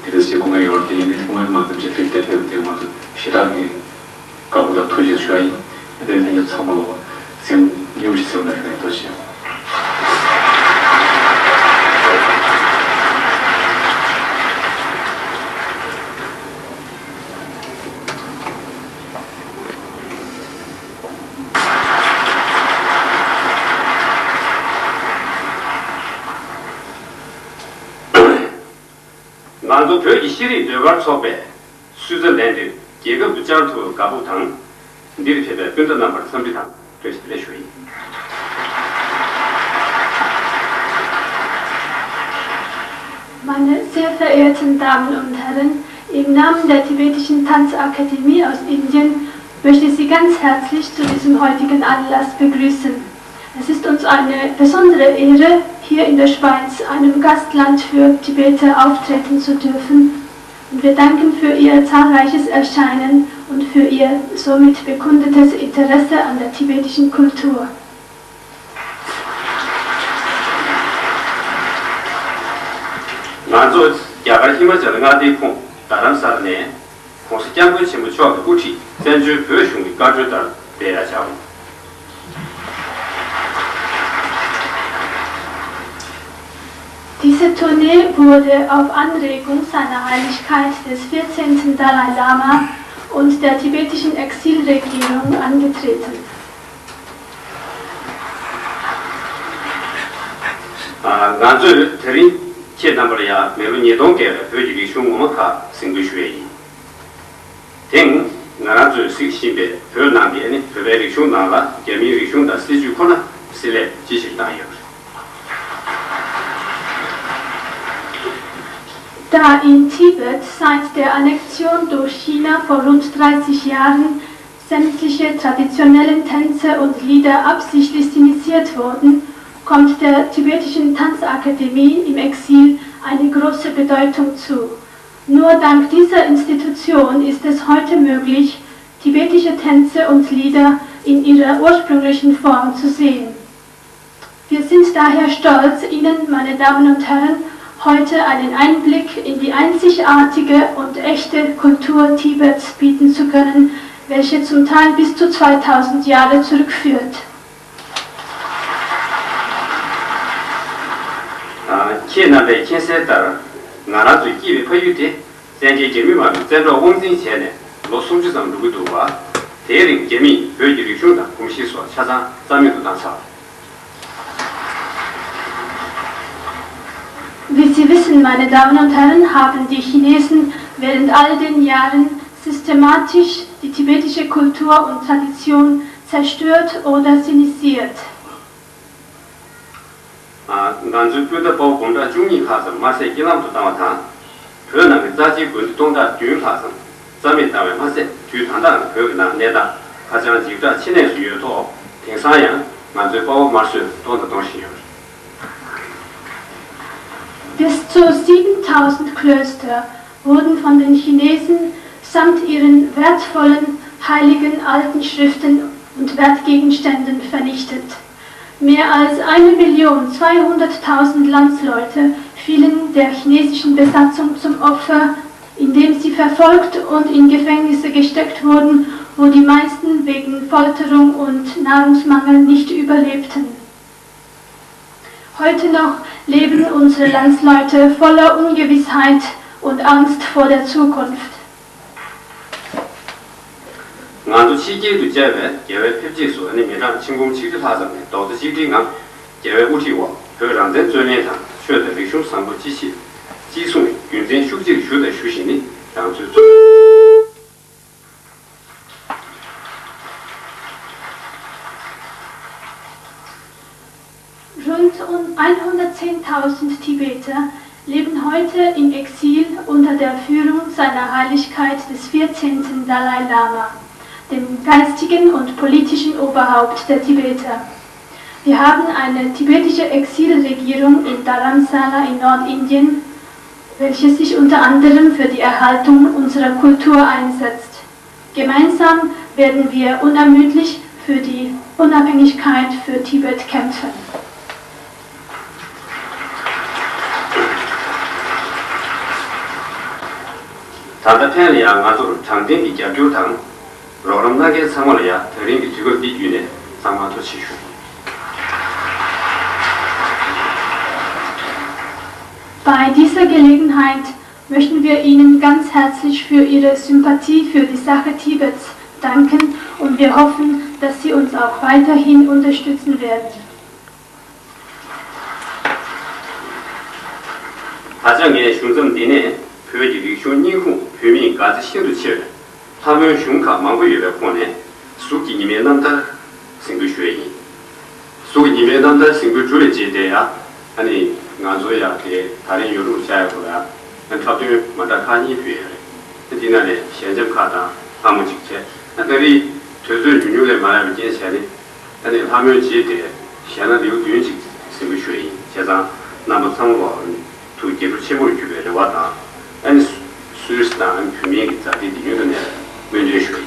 དེ་རེས་བྱེད་དགོས་ངེས་ཡོད་དེ་ཡིན་ནའི་ཐོག་མའི་མ་བཙན་བྱས་ཕེབས་དེ་ཕེབས་དེ་ང་ཚོ་ཞེ་དྲག་གི་དགའ་པོ་དང་ཐུགས་རྗེ་ཆེ་ཞུ་བ་ཡིན། དེ་ལས་ལྷན་རྒྱས་ཚང་མ་ལོ་སེམས་མཉེས་པོ་ཞིག་སེམས་ལ་ཞུ་ཡིན། ཐུགས་རྗེ་ཆེ། ང་ཚོ་བོད་ཀྱི་ཤེས་རིག་ཟློས་གར་ཚོགས་པས་སུད་ཙི་ལན་དུ་རྒྱལ་ཁབ་ཏུ་བཅར་ཐུབ་པར་དགའ་སྤོབས་དང་། འདིར་ཕེབས་པའི་སྤུན་ཟླ་རྣམ་པར་འཚམས་འདྲི་དང་བཀྲ་ཤིས་བདེ་ལེགས་ཞུ་ཡིན། Meine sehr verehrten Damen und Herren, im Namen der Tibetischen Tanzakademie aus Indien möchte ich Sie ganz herzlich zu diesem heutigen Anlass begrüßen. Es ist uns eine besondere Ehre, hier in der Schweiz, einem Gastland für Tibeter, auftreten zu dürfen. Und wir danken für Ihr zahlreiches Erscheinen und für Ihr somit bekundetes Interesse an der tibetischen Kultur. ང་ཚོ་རྒྱ་གར་ཧི་མ་ཅལ་མངའ་སྡེའི་ཁོངས་རྡ་རམ་ས་ལ་ནས་༸གོང་ས་༸སྐྱབས་མགོན་ཆེན་པོ་མཆོག་གི་དབུ་ཁྲིད་བཙན་བྱོལ་བོད་གཞུང་གི་བཀའ་འཁྲོལ་ལྟར་བསྡད་ཡ་བྱའོ། Diese Tournee wurde auf Anregung seiner Heiligkeit des vierzehnten Dalai Lama und der tibetischen Exilregierung angetreten. ང་ཚོས་དེ་རིང་ཁྱེད་རྣམ་པར་ཡང་མི་ལོ་ཉིས་སྟོང་བརྒལ་བའི་བོད་ཀྱི་རིག་གཞུང་ངོ་མ་ཁག་གཟིགས་འབུལ་ཞུ་ཡས་ཡིན། དེང་ང་རང་ཚོས་གཟིགས་བཞིན་པའི་བོད་ནང་གི་ནི་བོད་པའི་རིག་གཞུང་ནང་ལ་རྒྱ་མིའི་རིག་གཞུང་དང་སྲིད་ཇུས་ཁོ་ན་བསྲེ་ལྷད་ཅི་ཞིག་བཏང་ཡོད། Da in Tibet seit der Annexion durch China vor rund dreißig Jahren sämtliche traditionellen Tänze und Lieder absichtlich sinisiert wurden, kommt der Tibetischen Tanzakademie im Exil eine große Bedeutung zu. Nur dank dieser Institution ist es heute möglich, tibetische Tänze und Lieder in ihrer ursprünglichen Form zu sehen. Wir sind daher stolz, Ihnen, meine Damen und Herren, heute einen Einblick in die einzigartige und echte Kultur Tibets bieten zu können, welche zum Teil bis zu zweitausend Jahre zurückführt. ཁྱེད་རྣམ་པས་མཁྱེན་གསལ་ལྟར། ང་རང་ཚོའི་སྐྱེས་པའི་ཕ་ཡུལ་དེ་བཙན་རྒྱལ་རྒྱ་མི་དམག་གིས་བཙན་འཕྲོག་དབང་འཛིན་བྱས་ནས་ལོ་སུམ་ཅུ་ཙམ་འགྲོ་གི་འདུག་པ། དེའི་རིང་རྒྱ་མིས་བོད་ཀྱི་རིག་གཞུང་དང་གོམས་གཤིས་སོགས་ཆ་ཚང་རྩ་མེད་དུ་བཏང་ཚར། Wie Sie wissen, meine Damen und Herren, haben die Chinesen während all den Jahren systematisch die tibetische Kultur und Tradition zerstört oder sinisiert. ང་ཚོའི་སྤུན་ཟླ་དཔའ་བོ་འབུམ་ཕྲག་བཅུ་གཉིས་ལྷག་ཙམ་དམར་ཟས་རྐྱེན་ལམ་དུ་བཏང་བ་དང་། བོད་ནང་གི་རྩ་ཆེའི་དགོན་སྡེ་སྟོང་ཕྲག་བདུན་ལྷག་ཙམ་རྩ་མེད་བཏང་བས་མ་ཟད། དུས་ད་ལྟའང་བོད་ཀྱི་ནང་གནས་སྟངས་ཧ་ཅང་འཇིགས་སྐྲག་ཆེ་གནས་སུ་ཡོད་ཐོག་དེང་སང་ཡང་ང་ཚོའི་དཔའ་བོ་དམར་གསོད་གཏོང་དང་གཏོང་བཞིན་ཡོད། Bis zu siebentausend Klöster wurden von den Chinesen samt ihren wertvollen heiligen alten Schriften und Wertgegenständen vernichtet. Mehr als eine Million zweihunderttausend Landsleute fielen der chinesischen Besatzung zum Opfer, indem sie verfolgt und in Gefängnisse gesteckt wurden, wo die meisten wegen Folterung und Nahrungsmangel nicht überlebten. Heute noch leben unsere Landsleute voller Ungewissheit und Angst vor der Zukunft. ང་ཚོ་ཕྱི་རྒྱལ་དུ་བཅར་བའི་རྒྱལ་བའི་ཕེབས་རྗེས་སུ་ཨ་ནི་མི་གྲངས་ཆིག་འབུམ་ཆིག་ཁྲི་ལྷག་ཙམ་ནས་རྡོག་རྩ་གཅིག་སྒྲིལ་ངང་རྒྱལ་བའི་དབུ་ཁྲིད་འོག་བོད་རང་བཙན་རྩོད་ལེན་དང་ཆོས་དང་རིག་གཞུང་བཟང་པོ་ཅི་མཆིས་ཅི་གསུང་བའི་རྒྱུ་མཚན་ཤུགས་ཆེར་ཞུ་དང་ཞུ་བཞིན་ནི་རང་ཚོའི་གཙོ། Rund um hundertzehntausend Tibeter leben heute im Exil unter der Führung seiner Heiligkeit des vierzehnten Dalai Lama, dem geistigen und politischen Oberhaupt der Tibeter. Wir haben eine tibetische Exilregierung in Dharamsala in Nordindien, welche sich unter anderem für die Erhaltung unserer Kultur einsetzt. Gemeinsam werden wir unermüdlich für die Unabhängigkeit für Tibet kämpfen. ད་ལྟ་ཕན་ལ་ཡང་ང་ཚོར་དྲང་བདེན་གྱི་རྒྱབ་སྐྱོར་དང་། རོགས་རམ་གནང་མཁན་ཚང་མ་ལ་ཡང་དེ་རིང་གི་དུས་སྐབས་འདི་བརྒྱུད་ནས་གཙང་མ་ཐུགས་རྗེ་ཆེ་ཞུ། Bei dieser Gelegenheit möchten wir Ihnen ganz herzlich für Ihre Sympathie für die Sache Tibets danken und wir hoffen, dass Sie uns auch weiterhin unterstützen werden. ད་ཆ་ངས་ཞུ་མཚམས་འདི་ནས་བོད་ཀྱི་རིག་གཞུང་རྙིང་ཁུངས་བོད་མིས་དགའ་ཚོར་ཤིན་ཏུ་ཆེ་བའི་ལྷ་མོའི་གཞུང་ཁག་མང་པོ་ཡོད་པའི་ཁོངས་ནས་གཟུགས་ཀྱི་ཉི་མའི་རྣམ་ཐར་གཟིགས་འབུལ་ཞུ་ཡས་ཡིན། གཟུགས་ཀྱི་ཉི་མའི་རྣམ་ཐར་གཟིགས་འབུལ་གྲུབ་པའི་རྗེས་དེ་ཡང་ཨ་ནི་ང་ཚོ་ཡང་དེ་ད་རིང་ཡོ་རུབ་བཅར་ཡག་གོ་ཡ་ཨ་འཁྲབ་སྟོན་མ་འདྲ་ཁག་གཉིས་ཕུལ་ཡ་རེད། ཨ་འདི་ན་ནས་ཞལ་འཇམ་ཁག་དང་ལྷ་མོ་གཅིག་བྱས། ཨ་ད་རེས་དུས་ཚོད་ཉུང་ཉུང་ལས་མ་ཡོད་པའི་རྐྱེན་བྱས་ནས། ཨ་ནི་ལྷ་མོའི་རྗེས་དེ་གཞས་སྣ་ལེའུ་བདུན་ཅིག་གཟིགས་འབུལ་ཞུ་ཡ་ཡིན། བྱས་ཙང་རྣམ་པ་ཚང་མ་ལ་ཐུགས་དགྱེས་སྤྲོ་ཆེན་པོར་གྱུར་པའི་རེ་བ་དང་། ཨ་ནི་སུད་སི་དང་ཨ་ནི་བོད་མིའི་གི་མཛའ་འབྲེལ་འདི་ཡུན་དུ་གནས་པའི་སྨོན་འདུན་ཞུ་ཡ་ཡིན།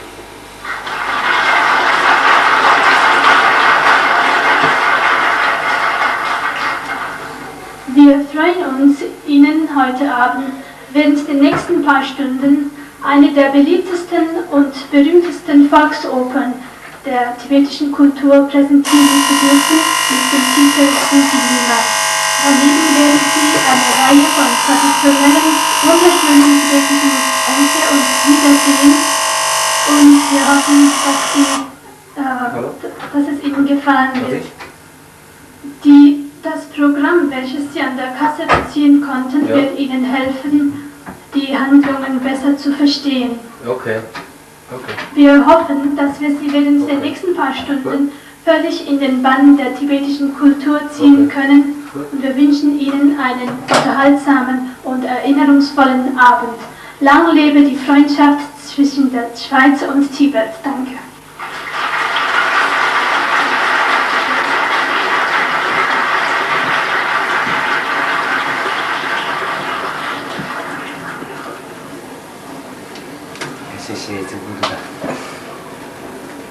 Wir freuen uns, Ihnen heute Abend während den nächsten paar Stunden eine der beliebtesten und berühmtesten Volksopern der tibetischen Kultur präsentieren zu dürfen mit dem Titel Sugi Nyima. Daneben werden Sie eine Reihe von traditionellen, wunderschönen tibetischen Tänze und Lieder sehen und wir hoffen, dass, Sie, äh, dass es Ihnen gefallen wird. Die, das Programm, welches Sie an der Kasse beziehen konnten, wird Ihnen helfen, die Handlungen besser zu verstehen. Okay. Okay. Wir hoffen, dass wir Sie während der nächsten paar Stunden völlig in den Bann der tibetischen Kultur ziehen können und wir wünschen Ihnen einen unterhaltsamen und erinnerungsvollen Abend. Lang lebe die Freundschaft zwischen der Schweiz und Tibet. Danke.